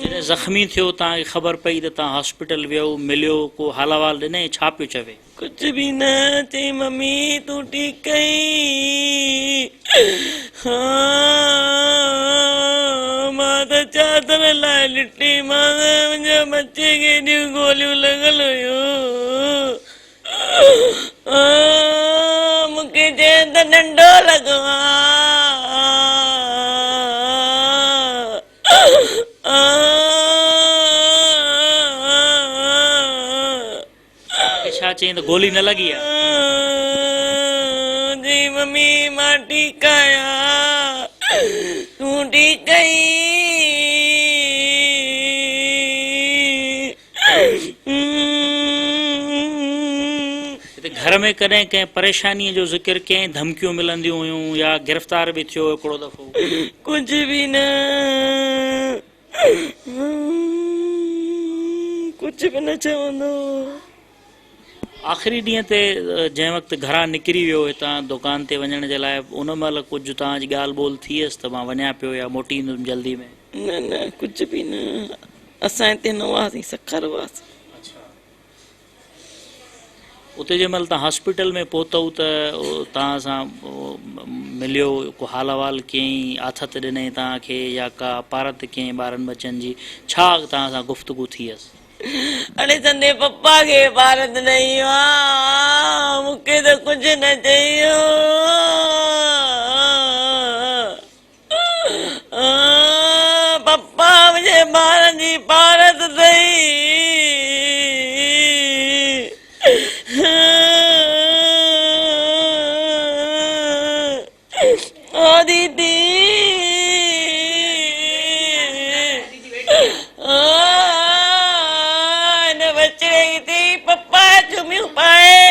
جڏهن زخمي ٿيو توهان کي خبر پئي ته توهان هاسپيٽل ويو مليو ڪو حال احوال ڏنائين ڇا پيو چوي؟
ڪجهه به نه چئي ممي تون ٺيڪ آهين ها مان ته چادر لاهي ڏٺي مانس منهنجي ٻچي کي ايڏيون گوليون لڳل هيون مون کي چيائين ته ننڍو لڳو آ.
توهان کي ڇا چيائين ته گولي نه لڳي آ؟
جي ممي مان ٺيڪ آهيان تون ٺيڪ آهين؟
هتي گهر ۾ ڪڏهن ڪنهن پريشانيء جو ذڪر ڪيائين ڌمڪيون ملنديون هيون يا گرفتار به ٿيو هڪڙو دفعو؟
ڪجهه به نه ڪجهه به نه چوندو هو.
آخري ڏينهن تي جنهن وقت گهران نڪري ويو هتان دڪان تي وڃڻ جي لاء ان مهل ڪجهه توهان جي ڳالهه ٻولهه ٿي هيس ته مان وڃان پيو يا موٽي ايندم جلدي ۾؟
نه نه ڪجهه به نه اسان هتي نه هئاسين سکر هئاسين.
اتي جنهن مهل توهان هاسپيٽل ۾ پهتؤ ته توهان سان مليو ڪو حال احوال ڪيائين آٿت ڏنائين توهان کي يا ڪا پارت ڪيائين ٻارن ٻچن جي ڇا توهان سان گفتگو ٿي هيس؟
اڙي سندي پپا کي پارت ڏئي آ مون کي ته ڪجهه نه چئي پپا منهنجي ٻارن جي پارت اٿئي. او ديدي هن ٻچڙي کي ٿي پپا چميون پائي.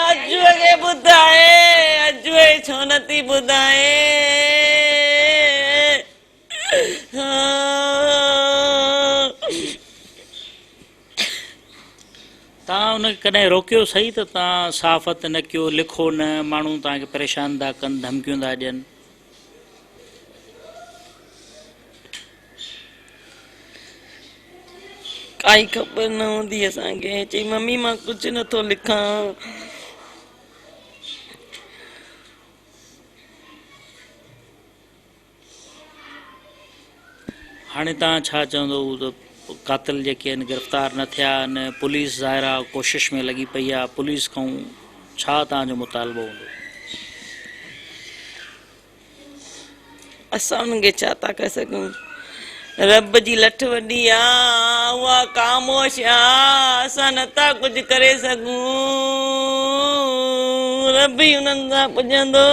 اجوء کي ٻڌائي، اجوء ڇو نٿي ٻڌائي؟
توهان ان کي ڪڏهن روڪيو سهي ته توهان صحافت نه ڪيو، لکو نه، ماڻهو توهان کي پريشان ٿا ڪن، ڌمڪيون ٿا ڏين.
ڪائي خبر نه هوندي اسان کي، چئي ممي مان ڪجهه نه ٿو لکان.
هاڻي توهان ڇا چوندو هو ته قاتل جيڪي آهن گرفتار نه ٿيا آهن پوليس ظاهر آهي ڪوشش ۾ لڳي پئي آهي پوليس کان ڇا توهان جو مطالبو هوندو؟
اسان انهن کي ڇا ٿا ڪري سگهون رب جي لٺ وڏي آ اها خاموش آ اسان نٿا ڪجهه ڪري سگهون رب ئي انهن سان پڄندو.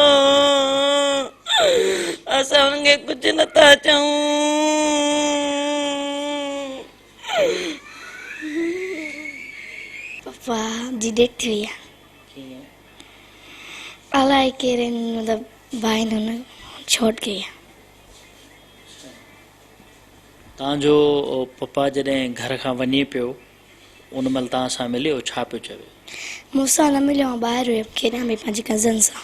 اسان انهن کي ڪجهه نه ٿا چئون.
پپا جي ڊيٿ ٿي وئي آهي.
ڪيئن؟
الائي ڪهڙي مطلب ڀائين هن ڇوٽ ڪئي آهي.
توهان جو پپا جڏهن گهر کان وڃي پيو ان مهل توهان سان مليو ڇا پيو چوي؟
مون سان نه مليو آئون ٻاهر هيم کيڏان پئي پنهنجي ڪزن سان.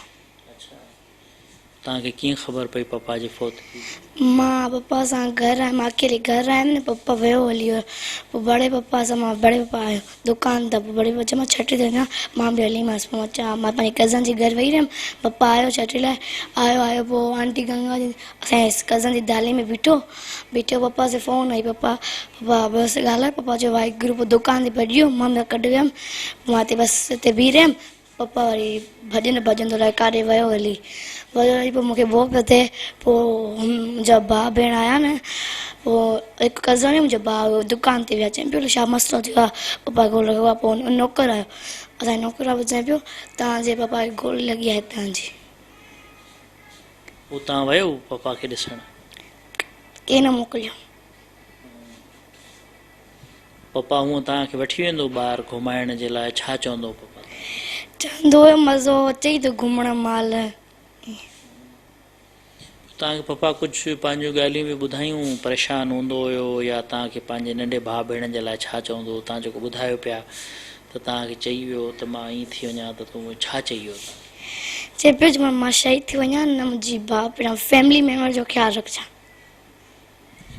توهان کي ڪيئن خبر پئي پپا جي فوتگي جي؟
مان پپا سان گهر آيم مان اڪيلي گهر آيم نه پپا ويو هلي ويو پوء بڙي پپا سان مان بڙي پپا آيو دڪان تان پوء بڙي پپا چيو مان ڇٽي تي وڃان مان به هليمانس پوء مان چيو مان پنهنجي ڪزن جي گهر ويهي رهيم پپا آيو ڇٽي لاء آيو آيو پوء آنٽي گنگا جي اسان جي ڪزن جي دالي ۾ بيٺو بيٺو پپا سي فون آئي پپا پپا بس ڳالهايو پپا چيو واهگرو پوء دڪان تي ڀڄي ويو مان به ڪڍ ويم مان هتي بس هتي بيهي رهيم پپا وري ڀڄندو ڀڄندو الائي ڪاڏي ويو هلي ويو هلي پوء مونکي ڀؤ پيو ٿئي پوء منهنجا ڀاء ڀيڻ آيا نه پوء هڪ ڪزن هيو منهنجو ڀاء هيو دڪان تي ويا چئن پيو ڇا مسئلو ٿيو آهي پپا کي گولي لڳو آهي پوء نوڪر آيو اسان جي نوڪر آيو چئي پيو توهان جي پپا کي گولي لڳي آهي توهان جي.
پوء توهان ويو پپا کي ڏسڻ؟
ڪنهن نه موڪليو.
پپا هونء توهان کي وٺي ويندو ٻاهر گهمائڻ جي لاء ڇا چوندو هو پپا توهان کي؟
چوندو هيو مزو اچئي ٿو گهمڻ مهل.
توهان کي پپا ڪجهه پنهنجون ڳالهيون به ٻڌايون پريشان هوندو هيو يا توهان کي پنهنجي ننڍي ڀاء ڀيڻ جي لاء ڇا چوندو هو توهان جيڪو ٻڌايو پيا ته توهان کي چئي ويو ته مان ائين ٿي وڃان ته تون ڇا چئي ويو توهان کي؟
چئي پيو جي مان شهيد ٿي وڃان نه منهنجي ڀاء ڀيڻ فيملي ميمبر جو خيال رکجان.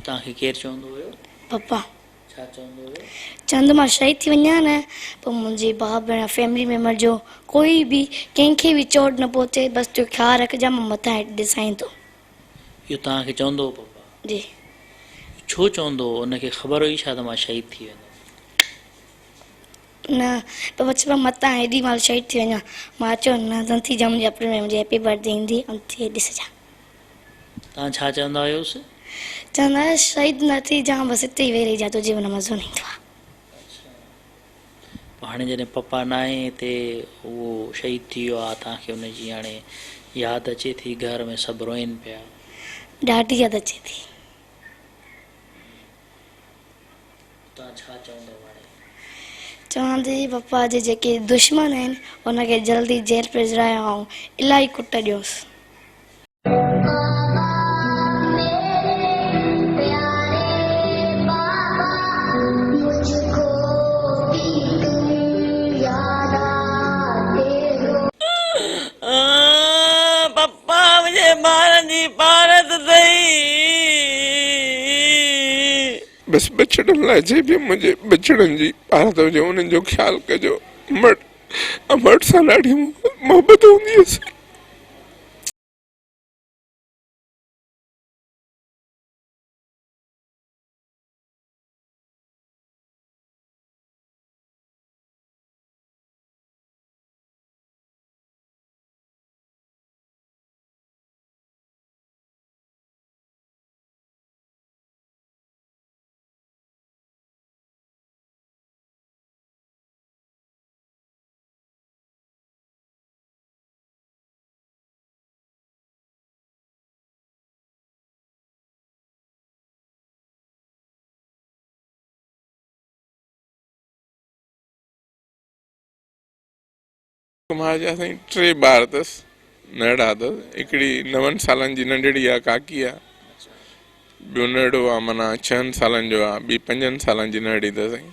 توهان کي ڪير چوندو هيو؟
پپا.
ڇا چوندو هيو؟
چوندو مان شهيد ٿي وڃان نه پوء منهنجي ڀاء ڀيڻ فيملي ميمبر جو ڪوئي به ڪنهن کي به چوٽ نه پهچي بس تون خيال رکجان مان مٿان هيٺ ڏسائين ٿو.
اهو توهان کي چوندو هو پپا؟
جي.
ڇو چوندو هو؟ ان کي خبر هئي ڇا ته مان شهيد ٿي ويندس؟
نه پپا چئي پيو متان هيڏي مهل شهيد ٿي وڃان مان چيو نه نه ٿي جان منهنجي اپريل ۾ منهنجي هيپي برٿ ڊي ايندي ۽ ٿي ڏسجان.
توهان ڇا چوندا هيوس؟
چوندا هيس شهيد نه ٿي جان بس اتي ئي ويهي رهجان تنهنجي بنا مزو نه ايندو آ.
اڇا پوء هاڻي جڏهن پپا ناهي هتي اهو شهيد ٿي ويو آ توهان کي ان جي هاڻي ياد اچي ٿي گهر ۾ سڀ روئين پيا.
ڏاڍي ياد اچي ٿي.
توهان ڇا چوندؤ هاڻي؟
چوان ٿي پپا جي جيڪي دشمن آهن ان کي جلدي جيل ڀيجرايو ۽ الاهي ڪٽ ڏيوس.
پپا منهنجي ٻارن جي پارت اٿئي.
بس ٻچڙن لاء جي به منهنجي ٻچڙن جي پارت هجي انهن جو خيال ڪجو امڙ امڙ سان ڏاڍي محبت هوندي هيس. ڪمار جا سائين ٽي ٻار اٿس ننڍڙا اٿس هڪڙي نون سالن جي ننڍڙي آ ڪاڪي آ ٻيو ننڍڙو آ معنيٰ ڇهن سالن جو آ ٻي پنجن سالن جي ننڍڙي اٿس سائين.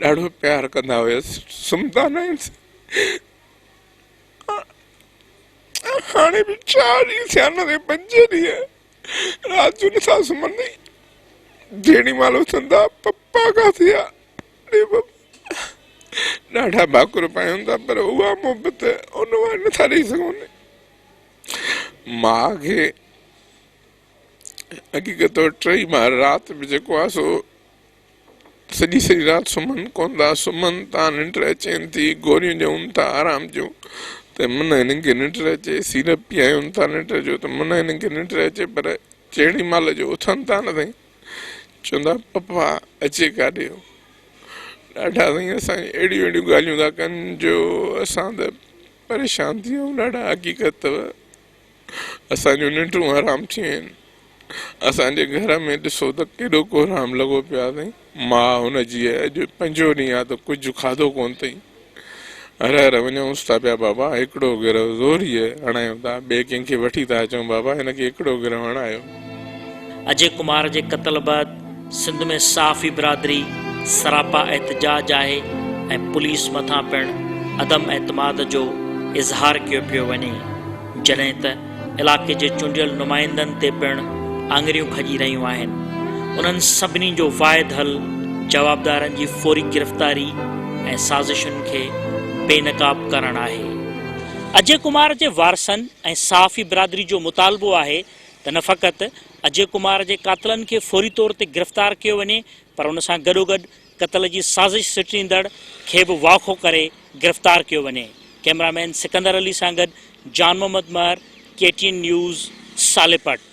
ڏاڍو پيار ڪندا هيس سمهندا نه آهن هاڻي به چار ڏينهن ٿيا نه پنج ڏينهن رات جو نٿا سمهن جيڏي مهل اٿندا پپا ڪاٿي آ ڏاڍا ڀاڪر پايون ٿا پر اها محبت ان واري نٿا ڏئي سگهون ماء کي حقيقت طور ٽئي ٻار رات به جيڪو آ سو سڄي سڄي رات سمهن ڪونه ٿا، سمهن ٿا ننڊ اچين ٿي، گوريون ڏيون ٿا آرام جون ته من هنن کي ننڊ اچي، سيرپ پيايون ٿا ننڊ جو ته من هنن کي ننڊ اچي پر جهڙي مهل جو اٿن ٿا نه سائين چوندا پپا اچي ڪاڏي ويو ڏاڍا سائين اسان جي اهڙيون اهڙيون ڳالهيون ٿا ڪن جو اسان ته پريشان ٿي ويا آهيون ڏاڍا حقيقت اٿو. اسان جون ننڊون حرام ٿي ويون آهن. اسان جي گهر ۾ ڏسو ته ڪيڏو ڪهرام لڳو پيو آهي سائين. ماء هن جي اڄ پنجون ڏينهن آهي ته ڪجهه کاڌو ڪونه اٿئي. هر هر وڃونس ٿا پيا بابا هڪڙو گرهه زوريء هڻايون ٿا، ٻئي ڪنهن کي وٺي ٿا اچون بابا هن کي هڪڙو گرهه هڻايو.
اجي ڪمار جي قتل بعد سنڌ ۾ صحافي برادري سراپا احتجاج آهي ۽ پوليس مٿان پڻ عدم اعتماد جو اظهار ڪيو پيو وڃي جڏهن ته علائقي جي چونڊيل نمائندن تي پڻ آڱريون کڄي رهيون آهن انهن سڀني جو واحد حل جوابدارن جي فوري گرفتاري ۽ سازشن کي بي نقاب ڪرڻ آهي. اجي ڪمار جي وارثن ۽ صحافي برادري جو مطالبو آهي ته نه فقط اجي ڪمار جي قاتلن کي فوري طور تي گرفتار ڪيو وڃي پر ان سان گڏوگڏ قتل جي سازش سٽيندڙ کي به واکو ڪري گرفتار ڪيو وڃي. ڪئميرا مين سڪندر علي سان گڏ Jan Muhammad Mehar, K T N news, Salepat.